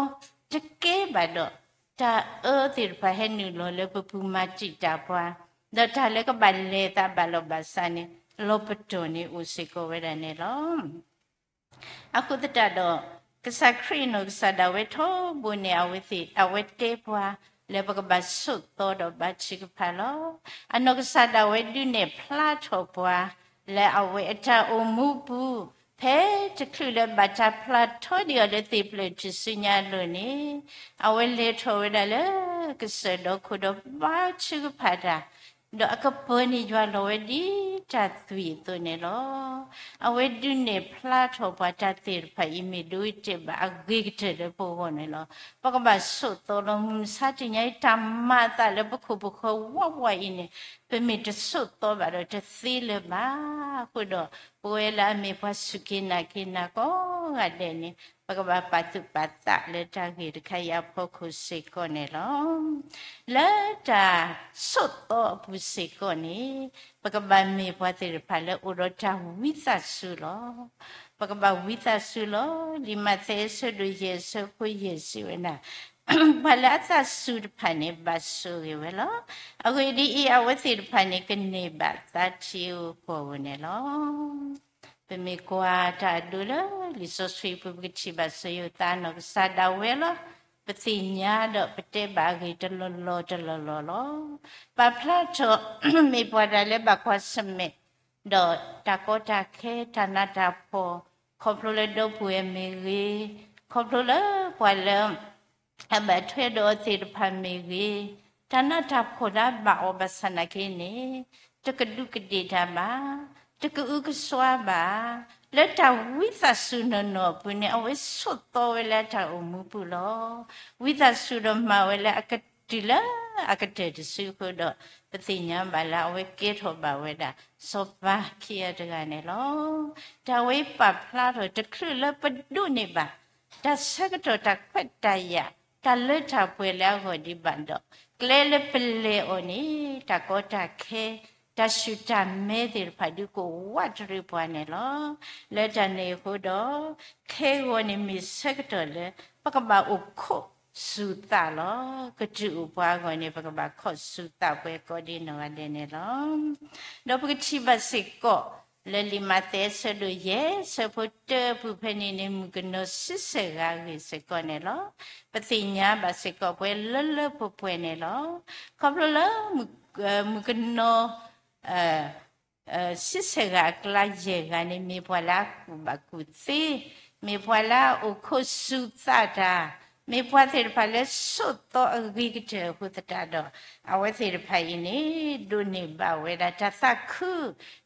တကဲဘၣ်ဒီး တၢ်အၢသ့ၣ်တဖၣ်ဟဲနုာ်လီၤလၢပပူၤမၤတံာ်တာ်ပှၤ, ဒီးတၢ်လၢကဘၣ်လဲၤသးဘၣ်လီၤဘၣ်စးန့ၣ် လီၤပတီၢ်န့ၣ်အိၣ်စ့ၢ်ကီးဝဲဒၣ်န့ၣ်လီၤ. အဃိသတးဒီး ကစၢ်ခရံာ်အနီၢ်ကစၢ်ဒၣ်ဝဲထီဘိန့ၣ် အဝဲသ့ၣ် အဝဲတဲပှၤ လၢပကဘၣ်ဆိးသီဒီးဘါထုကဖၣ်လီၤ. အနီၢ်ကစၢ်ဒၣ်ဝဲဒုးနဲၣ်ဖျါထီၣ်ပှၤ လၢအဝဲအတၢ်အိၣ်မူပူၤ ဖဲတချုးလၢဘၣ်တၢ်ဖျါထီဒံးအီၤလၢသ့ၣ်ဖျၢၣ်ထူၣ်စုညါအလိၤန့ၣ် အဝဲလဲၤထီၣ်ဝဲဒၣ်လၢကစၢၢ်ဒီခိၣ်ဒီးဘါထုကဖၣ်တၢ် ဒီးအကပၢၤန့ၢ်ယွၤလီၤဝဲဒ်တၢ်သွံၣ်အသိးန့ၣ်လီၤ. အဝဲဒုးနဲၣ်ဖျါထီၣ်ပှၤတၢ်သ့ၣ်တဖၣ်အံၤ မ့ၢ်ဒိတဲာ်ဘၣ်အဂ့ၤကတၢၢ်လၢပဂီၢ်န့ၣ်လီၤ. ပကဘၣ်ဆိးသီလီၤ. မုၢ်မဆါတနံၤအံၤ တၢ်မၤအသးလၢပခိၣ်ပဃၢၤဝးဝးအံၤန့ၣ် ပမ့ၢ်တဆိးသီဘၣ်ဒီးတသ့လၢၤဘၣ်. အဃိဒီး ပဝဲလၢအမ့ၢ်ပှၤစူၢ်က့ၤနာ်က့ၤနၤကိးဂၤဒဲးန့ၣ် ပကဘၣ်ပာ်သူၣ်ပာ်သးလၢတၢ်ဂ့ၢ်တခါအံၤအဖီခိၣ်စ့ၢ်ကီးန့ၣ်လီၤ. လၢတၢ်ဆိးသီအပူၤစ့ၢ်ကီးန့ၣ် ပကဘၣ်မ့ၢ်ပှၤသ့ၣ်တဖၣ်လၢအိၣ်ဒီးတၢ်ဝံသးစူၤလီၤ. ပကဘၣ်ဝံသးစူၤလီၤ. လံာ်မးသဲအဆၢဒိၣ်ယဲၢ်အဆၢဖိယဲၢ်စံးဝဲဒၣ် ပှၤလၢအသးစူၤတဖၣ်န့ၣ် ဘၣ်ဆိၣ်ဂ့ၤဝဲလီၤ. အဂ့ၢ်ဒ်အံၤ, အဝဲသ့ၣ်တဖၣ်န့ၣ် ကန့ၢ်ဘၣ်သးထံဧိၤကီၢ်ဧိၤန့ၣ်လီၤ. ပမ့ၢ်ကွၢ်တၢ်အဒိလၢလံာ်စီဆှံပူၤ ပကထံၣ်ဘၣ်စီၤယိၤသးနီၢ်ကစၢ်ဒၣ်ဝဲလီၤ. ပသ့ၣ်ညါဒီးပတဲဘၣ်အဂ့ၢ်တလီၢ်လီၢ်တလီၢ်လီၢ်လီၤ. ပာ်ဖျါထီၣ် မ့ၢ်ပှၤဒၣ်လၢဘၣ်ကွၢ်ဆၢၣ်မဲာ် ဒီးတၢ်ကီတၢ်ခဲ တၢ်နးတၢ်ဖှီၣ် ခီဖျိလၢဒီပုၢ်ဝဲၢ်မ့ၢ်ဂ့ၤ, ခီဖျိလၢပှၤလၢ အဘၣ်ထွဲဒီးအီၤသ့ၣ်တဖၣ်မ့ၢ်ဂ့ၤ, တၢ်နးတၢ်ဖှီၣ်လၢအဘၣ်အီၤဘၣ်ဆၣ်နာ်က့န့ၣ်, တကဒူးကဒ့ၣ်တၢ်ဘၣ်, တကအုကစွါဘၣ်, လၢတၢ်ဝံသးစူၤနီၢ်နီၢ်အပူၤန့ၣ် အဝဲဆိးသီဝဲလၢတၢ်အိၣ်မူပူၤလီၤ. ဝံသးစူၤဒီးမၤဝဲလၢအကတုၤလၢ အကတၢၢ်တစုအဃိဒီး, ပသ့ၣ်ညါဘၣ်လၢအဝဲကဲထီၣ်ဘၣ်ဝဲဒၣ် စီၤပၤခံဂၤတဂၤန့ၣ်လီၤ. တၢ်ဝဲပာ်ဖျါထီၣ်တချုးလၢပဒိးန့ၢ်ဘၣ် တၢ်ဆၢကတီၢ်တၢ်ခွဲးတၢ်ယာ် တၢ်လၢတၢ်ပှဲၤလၢအဂီၢ်ဒံးဘၣ်ဒီး, ကျဲလၢပလဲၤအီၤန့ၣ် တၢ်ကီတၢ်ခဲ တၢ်ဆူၣ်တၢ်မဲသ့ၣ်တဖၣ်ဒုးကအိၣ်ဝးတရံးပှၤန့ၣ်လီၤ. လၢတၢ်န့ၣ်အဃိဒီး, ခဲဂီၤန့ၣ်မ့ၢ်ဆၢကတီၢ်လၢ ပကဘၣ်အိၣ်ခိးစူၤသးလီၤ. ကတုၤအိၣ်ပှၤအဂီၢ်န့ၣ် ပကဘၣ်ခိးစူၤသးပှဲၤကိးဒံးနီၢ်ဂၤဒဲးန့ၣ်လီၤ. ဒီးပကထံၣ်ဘၣ်စ့ၢ်ကီး လၢလံာ်မးသဲအဆၢဒိၣ်ယဲၢ် ဆၢဖိတၢအပူၤဖဲန့ၣ်န့ၣ် မုၣ်ကနီၤဆံဆဲၣ်ဂၤအဂ့ၢ်စ့ၢ်ကီးန့ၣ်လီၤ. ပသ့ၣ်ညါဘၣ်စ့ၢ်ကီးပှဲၤလၢလၢပှဲၤပှဲၤန့ၣ်လီၤ. ခီဖျိလၢ မုၣ်ကနီၤ ဆံဆဲၣ်ဂၤအကျါယဲၢ်ဂၤန့ၣ် မ့ၢ်ပှၤလၢအကူၣ်ဘၣ်ကူၣ်သ့, မ့ၢ်ပှၤလၢအအိၣ်ခိးစူၤသးတၢ်, မ့ၢ်ပှၤသ့ၣ်တဖၣ်လၢဆိးသီအဂ့ၤကတၢၢ်အဃိသတးဒီး, အဝဲသ့ၣ်တဖၣ်အံၤန့ၣ် ဒိးန့ၢ်ဘၣ်ဝဲဒၣ်တၢ်သးခု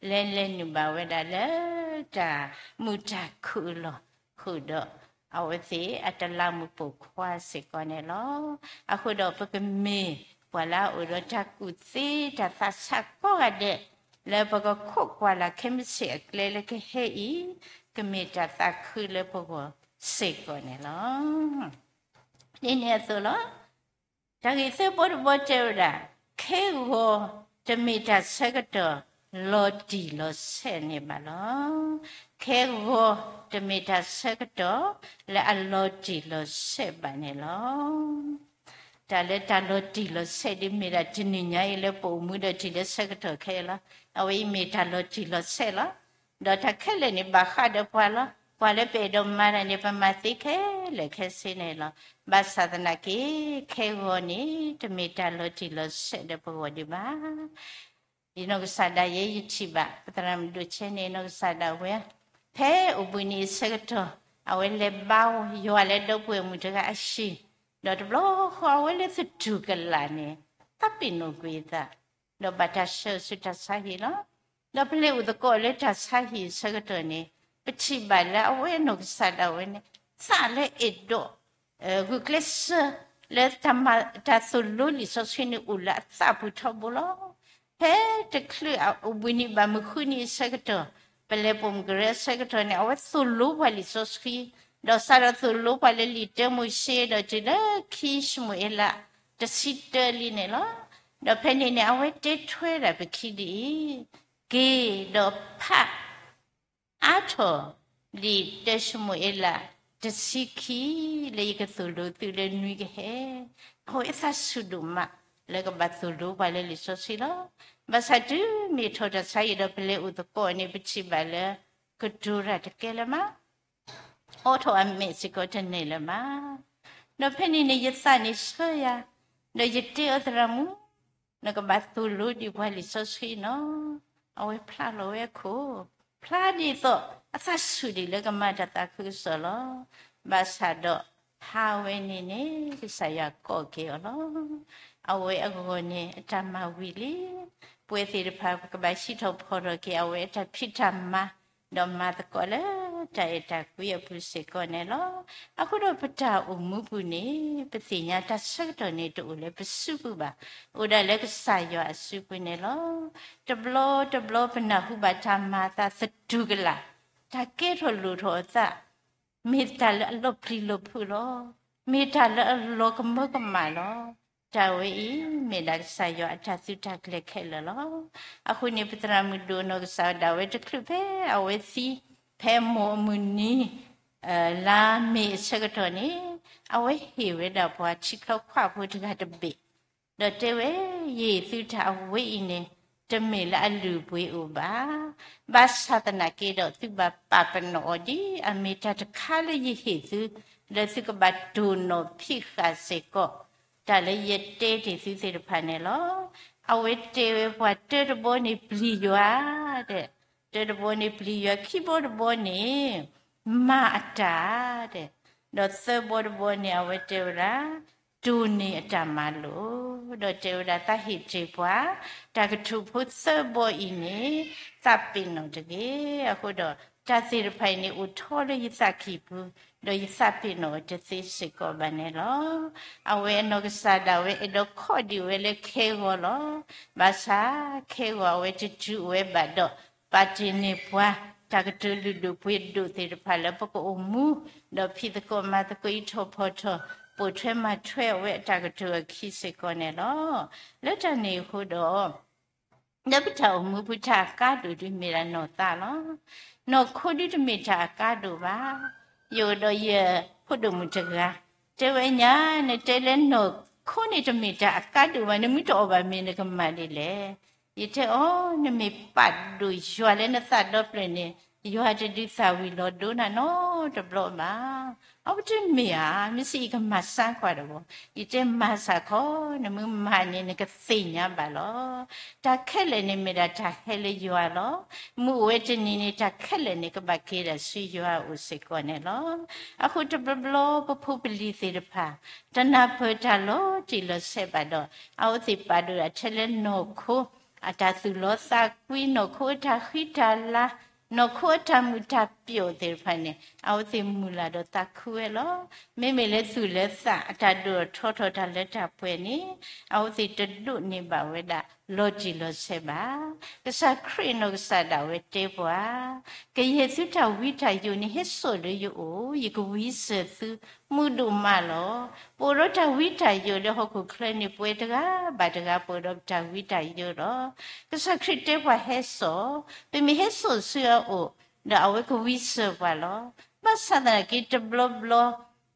လဲၤလဲၤနုာ်ဘၣ်ဝဲဒၣ်လၢ တၢ်မုာ်တၢ်ခုၣ်အလီၢ်ဃုာ်ဒီး, အဝဲသ့ၣ်အတလးမူးပိာ်ခွါစ့ၢ်ကီးန့ၣ်လီၤ. အဃိဒီးပကမ့ၢ်ပှၤလၢအအိၣ်ဒီးတၢ်ကူၣ်သ့တၢ်သးဆးကိးဂၤဒဲး, လၢပကခိးကွၢ်လၢ်ခဲမုၢ်ဆ့ၣ်အကျဲလၢကဟဲအံၤ, ကမ့ၢ်တၢ်သးခုလၢပဂီၢ်စ့ၢ်ကီးန့ၣ်လီၤ. ဒ်န့ၣ်အသိးလီၤ. တၢ်ဂ့ၢ်သၢဘီတဘီတဲဝဲဒၣ်, ခဲဂီၤတမ့ၢ်တၢ်ဆၢကတီၢ်လီၤတံၢ်လီၤဆဲးန့ၣ်ဘၣ်လီၤ. ခဲဂီၤတမ့ၢ်တၢ်ဆၢကတီၢ်လၢအလီၤတံၢ်လီၤဆဲးဘၣ်န့ၣ်လီၤ. တၢ်လၢတၢ်လီၤတံၢ်လီၤဆဲးဒ်မ့ၢ်ဒၣ်တနံၤညါအံၤလၢပအိၣ်မူဒီးတုၤလၢဆၢကတီၢ်ခဲအံၤလီၤ. အဝဲအံၤမ့ၢ်တၢ်လီၤတံၢ်လီၤဆဲးလီၤ. ဒီးတၢ်ခဲလၢာ်န့ၣ်ဘၣ်ဃးဒီးပှၤလီၤ. ပှၤလၢပအဲၣ်ဒိးမၤတၢ်န့ၣ် ပမၤသ့ခဲလၢာ်ခဲဆ့န့ၣ်လီၤ. ဘၣ်ဆၣ်သနာ်က့ ခဲဂီၤန့ၣ် တမ့ၢ်တၢ်လီၤတံၢ်လီၤဆဲးဒီးပဂီၢ်ဒံးဘၣ်. ယနီၢ်ကစၢ်ဒၣ်ယဲ ယထံၣ်ဘၣ် ပသရၣ်မုၣ်ဒိၣ်ဆဲန့ၣ် နီၢ်ကစၢ်ဒၣ်ဝဲ ဖဲအိၣ်ဘှံးနံၤအဆၢကတီၢ် အဝဲလဲၤဘါယွၤလၢဒီပုၢ်ဝဲၢ်မုၣ်တဂၤအဟံၣ်, ဒီးတဘျီဃီအဝဲလၢသတူၢ်ကလာ်န့ၣ် သးပ့ၤနီၣ်ကွံာ်အသး, ဒီးဘၣ်တၢ်ဆှၢအီၤဆူတၢ်ဆါဟံၣ်လီၤ. ဒီးပလဲၤအိၣ်သကိးလၢတၢ်ဆါဟံၣ်အဆၢကတီၢ်န့ၣ် ပထံၣ်ဘၣ်လၢအဝဲနီၢ်ကစၢ်ဒၣ်ဝဲန့ၣ် သးလၢအဲၣ်ဒိး ဂုာ်ကျဲးစၢး လၢတၢ်မၤတၢ်သိၣ်လိလံာ်စီဆှံန့ၣ် အိၣ်လၢအသးပူၤထီဘိလီၤ. ဖဲတချုးအိၣ်ဘှံးနံၤဘၣ်မုၢ်ဃုနံၤအဆၢကတီၢ်, ပလဲၤပိာ်မုၣ်ကရၢအဆၢကတီၢ်န့ၣ် အဝဲသိၣ်လိပှၤလံာ်စီဆှံ, ဒီးစးထီၣ်သိၣ်လိပှၤလၢလံာ်တၢမိၤၡ့ ဒီးတုၤလၢခံၡမူၤအ့လး တဆံတၢလံန့ၣ်လီၤ. ဒီးဖဲန့ၣ်န့ၣ် အဝဲတဲထွဲဒၣ်ပခံဒ်အံၤ, က့ၤဒီးဖး အါထီၣ် လံာ်တၢၡမူၤအ့လး တဆံခံ လၢယကသိၣ်လိသုလၢနွံကဟဲ, အဝဲအသးဆူၣ်ဒိၣ်မးလၢကဘၣ်သိၣ်လိပှၤလၢလံာ်စီဆှံလီၤ. ဘၣ်ဆၣ်တုၤမ့ၢ်ထီၣ်တၢ်ဆါဟံၣ်ဒီးပလဲၤအိၣ်သကိးန့ၣ် ပထံၣ်ဘၣ်လၢ ကတိၤတၢ်တကဲလၢၤမး အိးထီၣ်အမဲာ်စ့ၢ်ကီးတန့ၢ်လၢၤဘၣ်. ဒီးဖဲန့ၣ်န့ၣ် ယသးန့ၣ်ဆၢယၤ, ဒီးယတဲအီၤသရၣ်မုၣ်, နကဘၣ်သိၣ်လိဒံးပှၤလံာ်စီဆှံနီၤ. အဝဲဖျါလီၤဝဲအခိၣ်, ဖျါဒ်သိး အသးဆူၣ်ဒံးလၢကမၤတၢ်သးခုကစီၣ်လီၤ. ဘၣ်ဆၣ်ဒီး ဟါဝဲန့ၣ်န့ၣ် ကစၢ်ယွၤကိးက့ၤအီၤလီၤ. အဝဲအဂီၢ်န့ၣ် အတၢ်မၤဝံၤလံ. ပဝဲသ့ၣ်တဖၣ် ပကဘၣ်ဟံးထီၣ်ဖီၣ်ထီၣ်က့ၤ အဝဲအတၢ်ဖံးတၢ်မၤ ဒီးမၤသကိးလၢတၢ်အဲၣ်တၢ်ကွံအပူၤစ့ၢ်ကီးန့ၣ်လီၤ. အဃိဒီးပတၢ်အိၣ်မူပူၤန့ၣ် ပသ့ၣ်ညါတၢ်ဆၢကတီၢ်န့ၣ် တအိၣ်လၢပစုပူၤဘၣ်, အိၣ်ဒၣ်လၢကစၢ်ယွၤအစုပူၤန့ၣ်လီၤ. တဘျီတဘျီပနၢ်ဟူဘၣ်တၢ်မၤအသးသတူၢ်ကလာ်, တၢ်ကဲထီၣ်လိၣ်ထီၣ်အသး မ့ၢ်တၢ်လၢအလီၤပျံၤလီၤဖုးလီၤ. မ့ၢ်တၢ်လၢအလီၤကမၢကမၣ်လီၤ. တၢ်ဝဲအံၤ မ့ၢ်ဒၣ်ကစၢ်ယွၤအတၢ်သုးတၢ်ကျဲၤခဲလၢာ်လီၤ. အဃိန့ၣ် ပသရၣ်မုၣ်ဒိၣ်နီၢ်ကစၢ်ဒၣ်ဝဲတချုးဖဲအဝဲသံ, ဖဲမိၢ်အမုၢ်နံၤ လါမ့ၤအဆၢကတီၢ်န့ၣ် အဝဲဟ့ၣ်ဝဲဒၣ်ပှၤထံချီခွါဖိတဂၤတဘ့ၣ်, ဒီးတဲဝဲ, ယဟ့ၣ်သုတၢ်အဝဲအံၤန့ၣ်, တမ့ၢ်လၢအလုၢ်အပှ့ၤအိၣ်ဘၣ်. ဘၣ်ဆၣ်သနာ်က့ဒီး သုဘၣ်ပာ်ပနီၣ်အီၤဒ်အမ့ၢ်တၢ်တခါလၢယဟ့ၣ်သု, လၢသုကဘၣ်တိၢ်နီၣ်ဖံးဃာ်စ့ၢ်ကီး တၢ်လၢယတဲတ့ၢ်သုသ့ၣ်တဖၣ်န့ၣ်လီၤ. အဝဲတဲဝဲပှၤ တၢတဘီန့ၣ်ပျံၤယွၤ, တၢတဘီန့ၣ်ပျံၤယွၤ, ခံဘီတဘီန့ၣ် မၤအတၢ်, ဒီးသၢဘီတဘီန့ၣ် အဝဲတဲဝဲဒၣ် တိၢ်န့ၢ်အတၢ်မၤလိာ်, ဒီးတဲဝဲဒၣ် သးဟ့ၣ်တ့ၢ်ပှၤ တၢ်ကတိၤဖိသၢဘီအံၤန့ၣ် သးပ့ၤနီၣ်တဂ့ၤ. အဃိဒီး တၢ်သ့ၣ်တဖၣ်အံၤန့ၣ် အိၣ်ထီလၢယသးကံၢ်ပူၤ, ဒီးယသးပ့ၤနီၣ်ဝဲတသ့စ့ၢ်ကီးဘၣ်န့ၣ်လီၤ. အဝဲအနီၢ်ကစၢ်ဒၣ်ဝဲ အဲၣ်ဒိးခီၣ်ဒံးဝဲလၢခဲဂီၤလီၤ. ဘၣ်ဆၣ်ခဲဂီၤအဝဲတတုၤအိၣ်ဝဲဘၣ်ဒီး ပာ်တ့ၢ်န့ၢ်ပှၤ တၢ်ကတိၤလုၢ်ဒိၣ်ပှ့ၤဒိၣ်သ့ၣ်တဖၣ်လၢပကအိၣ်မူ, ဒီးဖံးသကိးမၤသကိး အံးထီၣ်ဖီထီၣ် ပိာ်ထွဲမၤထွဲအဝဲအတၢ်ကတိၤအခံစ့ၢ်ကီးန့ၣ်လီၤ. လၢတၢ်န့ၣ်အဃိဒီး လၢပတၢ်အိၣ်မူပူၤ တၢ်အကါဒိၣ်ဒုးမ့ၢ်ဒၣ်နီၢ်သးလီၤ. နီၢ်ခိဒုးတမ့ၢ်တၢ်အကါဒိၣ်ဘၣ်. ယအိၣ်ဒီးယဖိဒိၣ်မုၣ်တဂၤ, တဲဝဲညါ နတဲလၢနီၢ်ခိန့ၣ်တမ့ၢ်တၢ်အကါဒိၣ်ဘၣ်, နမ့ၢ်တအီၣ်ဘၣ်မ့ၤနကမၤဒ်လဲၣ်. ယတဲအီၤ နမ့ၢ်ပာ်ဒိၣ်ယွၤလၢနသးဒီဖျၢၣ်န့ၣ် ယွၤတဒုးသၣ်ဝံၤလီၤဒိနၤနီတဘျီဘၣ်. အဝဲတမ့ၢ်ဧါ, မ့ၢ်စ့ၢ်ယကမၤစၢ်ကွၢ်တဘျီ, ယတဲမၤစၢ်ခီ, နမ့ၢ်မၤန့ၣ် နကသ့ၣ်ညါဘၣ်လီၤ. တၢ်ခဲလၢာ်န့ၣ်မ့ၢ်ဒၣ်တၢ်ဟဲလၢယွၤလီၤ. မုၢ်အိၣ်ဝဲတနံၤန့ၣ် တၢ်ခဲလၢာ်န့ၣ် ကဘၣ်က့ၤဒၣ်ဆူယွၤအအိၣ်စ့ၢ်ကီးန့ၣ်လီၤ. အဃိတဘျီဘျီ ပဖိပလံၤသ့ၣ်တဖၣ် တနၢ်ပၢၢ်တၢ်လီၤတံၢ်လီၤဆဲးဘၣ်ဒီး အဝဲသ့ၣ်ပာ်ဒိၣ်ဒၣ်ထဲလၢနီၢ်ခိ အတၢ်သူၣ်လီသးကွံ, နီၢ်ခိအတၢ်ဃံတၢ်လၤ, နီၢ်ခိအတၢ်မုာ်တၢ်ပျိာ်သ့ၣ်တဖၣ်န့ၣ် အဝဲသ့ၣ်မုၢ်လၢ်ဒီးသးခုဝဲလီၤ. မ့မ့ၢ်လၢသူၣ်လၢသး အတၢ်ဒိၣ်ထီၣ်ထီထီၣ် တၢ်လၢတၢ်ပှဲၤန့ၣ် အဝဲသ့ၣ်တဒိးန့ၢ်ဘၣ်ဝဲဒၣ် လီၤတံၢ်လီၤဆဲးဘၣ်. ကစၢ်ခရံာ်အနီၢ်ကစၢ်ဒၣ်ဝဲတဲပှၤ, ကယဲၢ်သုတၢ်ဝံတၢ်ယိးန့ၣ် ဟဲစိာ်လၢယအိၣ်, ယကဝံစၢၤသု မုာ်ဒိၣ်မးလီၤ. ပအိၣ်ဒီးတၢ်ဝံတၢ်ယိးလၢဟီၣ်ခိၣ်ချၢန့ၣ် ပဝဲတဂၤဘၣ်တဂၤ ပအိၣ်ဒီးပတၢ်ဝံတၢ်ယိးလီၤ. ကစၢ်ခရံာ်တဲပှၤဟဲစိာ်, ပမ့ၢ်ဟဲစိာ်ဆူအအိၣ်, ဒီးအဝဲကဝံစၢၤပှၤလီၤ. ဘၣ်ဆၣ်သနာ်က့တဘျီဘျီ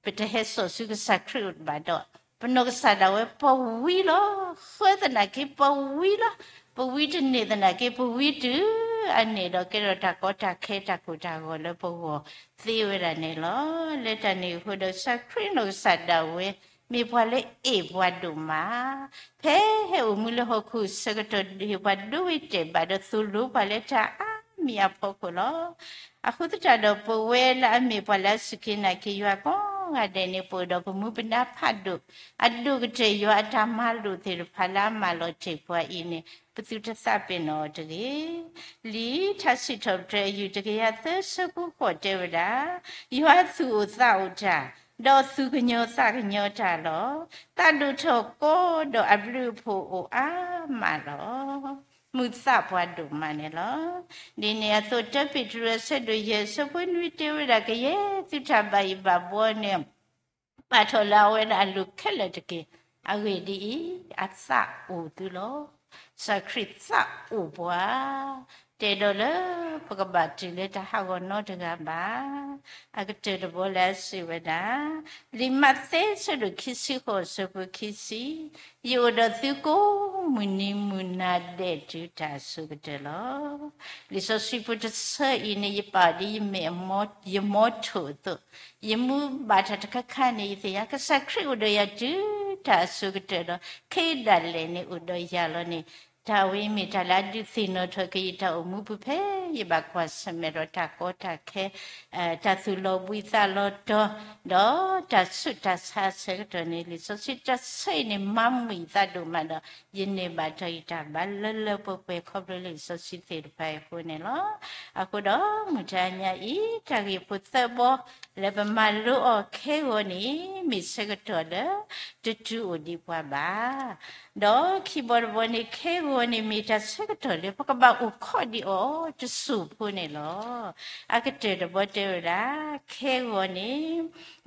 ပတဟဲစိာ်ဆူကစၢ်ခရံာ်အအိၣ်ဘၣ်ဒီး ပနီၢ်ကစၢ်ဒၣ်ဝဲပဝံလီၤ. ဃၢသနာ်က့ပဝံလီၤ. ပဝံတန့ၢ်သနာ်က့ ပဝံတုၤအန့ၣ်ဒီး ကဲထီၣ်တၢ်ကီတၢ်ခဲ တၢ်ကိၢ်တၢ်ဂီၤလၢပဂီၢ်သ့ဝဲဒၣ်န့ၣ်လီၤ. လၢတၢ်န့ၣ်အဃိဒီး ကစၢ်ခရံာ်နီၢ်ကစၢ်ဒၣ်ဝဲ မ့ၢ်ပှၤလၢအအဲၣ်ပှၤဒိၣ်မး, ဖဲဟဲအိၣ်မူလၢဟီၣ်ခိၣ်အဆၢကတီၢ် ဟ့ၣ်ပှၤဒိဝဲတဲာ်ဘၣ်ဒီး သိၣ်လိပှၤလၢတၢ်အါမံၤအဖီခိၣ်လီၤ. အဃိသတးဒီး ပဝဲလၢအမ့ၢ်ပှၤလၢအစူၢ်က့ၤနာ်က့ၤယွၤကိးဂၤဒဲးန့ၣ် ပအိၣ်ဒီးပမူပဒါဖးဒိၣ်, အဒိၣ်ကတၢၢ်ယွၤအတၢ်မၤလိာ်သ့ၣ်တဖၣ်လၢအမၤလီၤတ့ၢ်ပှၤအံၤန့ၣ် ပသုတသးပ့ၤနီၣ်အီၤတဂ့ၤ. လံာ်ထါစံးထီၣ်ပတြၢၤ အယူၢ်တကယၤသၢဆၢဖိဃိးတဲဝဲဒၣ်, ယွၤသူၣ်အိၣ်သးအိၣ်တၢ်, ဒီးသူၣ်ကညီၤသးကညီၤတၢ်လီၤ. သးဒိၣ်ထီၣ်ကီဒီးအဘျုးအဖှိၣ်အိၣ်အါမးလီၤ. မုာ်သးပှၤဒိၣ်မးန့ၣ်လီၤ. ဒ်န့ၣ်အသိး တၢပ့းတရူး အဆၢဒိၣ်ယဲၢ်ဆၢဖိနွံတဲဝဲဒၣ်, ကယဲၢ်သုတၢ်ဘၣ်ယံၤဘၣ်ဘှီန့ၣ် ပာ်ထီၣ်လၢအဝဲဒၣ်အလိၤခဲလၢာ်တက့ၢ်. အဂ့ၢ်ဒ်အံၤ, အသးအိၣ်သုလီၤ. ကစၢ်ခရံာ်သးအိၣ်ပှၤ, တဲဒီးလၢပကဘၣ်တုၤလၢတၢ်ဟးဂီၤနီတဂၤဘၣ်. အကတၢၢ်တဘီလၢအစံးဝဲဒၣ်, လံာ်မးသဲ ဆၢဒိၣ်ခံဆံဃိး အဆၢဖိခံဆံ, ယအိၣ်ဒီးသုကိးမုၢ်နံၤမုၢ်နၤဒဲးတုၤတၢ်အစိၤကတၢၢ်လီၤ. လံာ်စီဆှံဖိတဆၢအံၤန့ၣ် ယပာ်အီၤဒ်ယမ့ၢ်အမီထိၣ်အသိး, ယမူဘၣ်တၢ်တခါခါန့ၣ် ယသ့ၣ်ညါ ကစၢ်ခရံာ်အိၣ်ဒီးယၤတုၤတၢ်အစိၤကတၢၢ်ဒီး ခဲအံၤဒၣ်လဲာ်န့ၣ်အိၣ်ဒီးယၤလီၤန့ၣ်, တၢ်ဝဲအံၤမ့ၢ်တၢ်လၢအဒုးသ့ၣ်နီၣ်ထီၣ်က့ၤယတၢ်အိၣ်မူပူၤဖဲ ယဘၣ်ကွၢ်ဆၢၣ်မဲာ်ဒီးတၢ်ကီတၢ်ခဲ တၢ်သူၣ်လီၤဘှံးသးလီၤတီၤ, ဒီးတၢ်ဆူးတၢ်ဆါအဆၢကတီၢ်န့ၣ် လံာ်စီဆှံတဆၢအံၤန့ၣ် မၤမုာ်ယသးဒိၣ်မးဒီး ယန့ၢ်ဘၣ်တၢ်ဂံၢ်တၢ်ဘါလၢလၢပှဲၤပှဲၤ ခီဖျိလၢလံာ်စီဆှံသ့ၣ်တဖၣ်အံၤအဃိန့ၣ်လီၤ. အဃိဒီးမုၢ်တဟါညါအံၤ တၢ်ဂ့ၢ်ဖိသၢဘီ လၢပမၤလိအီၤခဲဂီၤန့ၣ် မ့ၢ်ဆၢကတီၢ်လၢ တတုၤအိၣ်ဒံးပှၤဘၣ် ဒီးခံဘီတဘီန့ၣ် ခဲဂီၤန့ၣ် မ့ၢ်တၢ်ဆၢကတီၢ်လၢ ပကဘၣ်အိၣ်ခိးဒံးအီၤတစိၢ်ဖိန့ၣ်လီၤ. အကတၢၢ်တဘီတဲဝဲဒၣ်, ခဲဂီၤန့ၣ်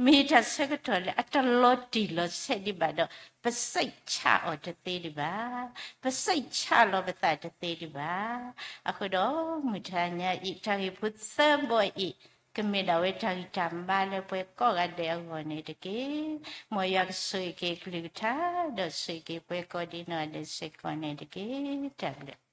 မ့ၢ်တၢ်ဆၢကတီၢ်လၢအတလီၤတံၢ်လီၤဆဲးဒံးဘၣ်ဒီး ပစိတ်ချအီၤတသ့ဒံးဘၣ်, ပစိတ်ချလီၤပသးတသ့ဒံးဘၣ်. အဃိဒီးမုၢ်တဟါညါအံၤ တၢ်ဂ့ၢ်ဖိသၢဘီအံၤ ကမ့ၢ်ဒၣ်ဝဲတၢ်ဂံၢ်တၢ်ဘါလၢပှၤကိးဂၤဒဲးအဂီၢ်န့ၣ်တက့ၢ်. မ်ယွၤကဆိၣ်ဂ့ၤက့ၤအကလုၢ်ကထါ ဒီးဆိၣ်ဂ့ၤက့ၤပှၤကိးဒ်နီၢ်ဂၤဒဲးစ့ၢ်ကီးန့ၣ်တက့ၢ်. တၢ်ဘျုး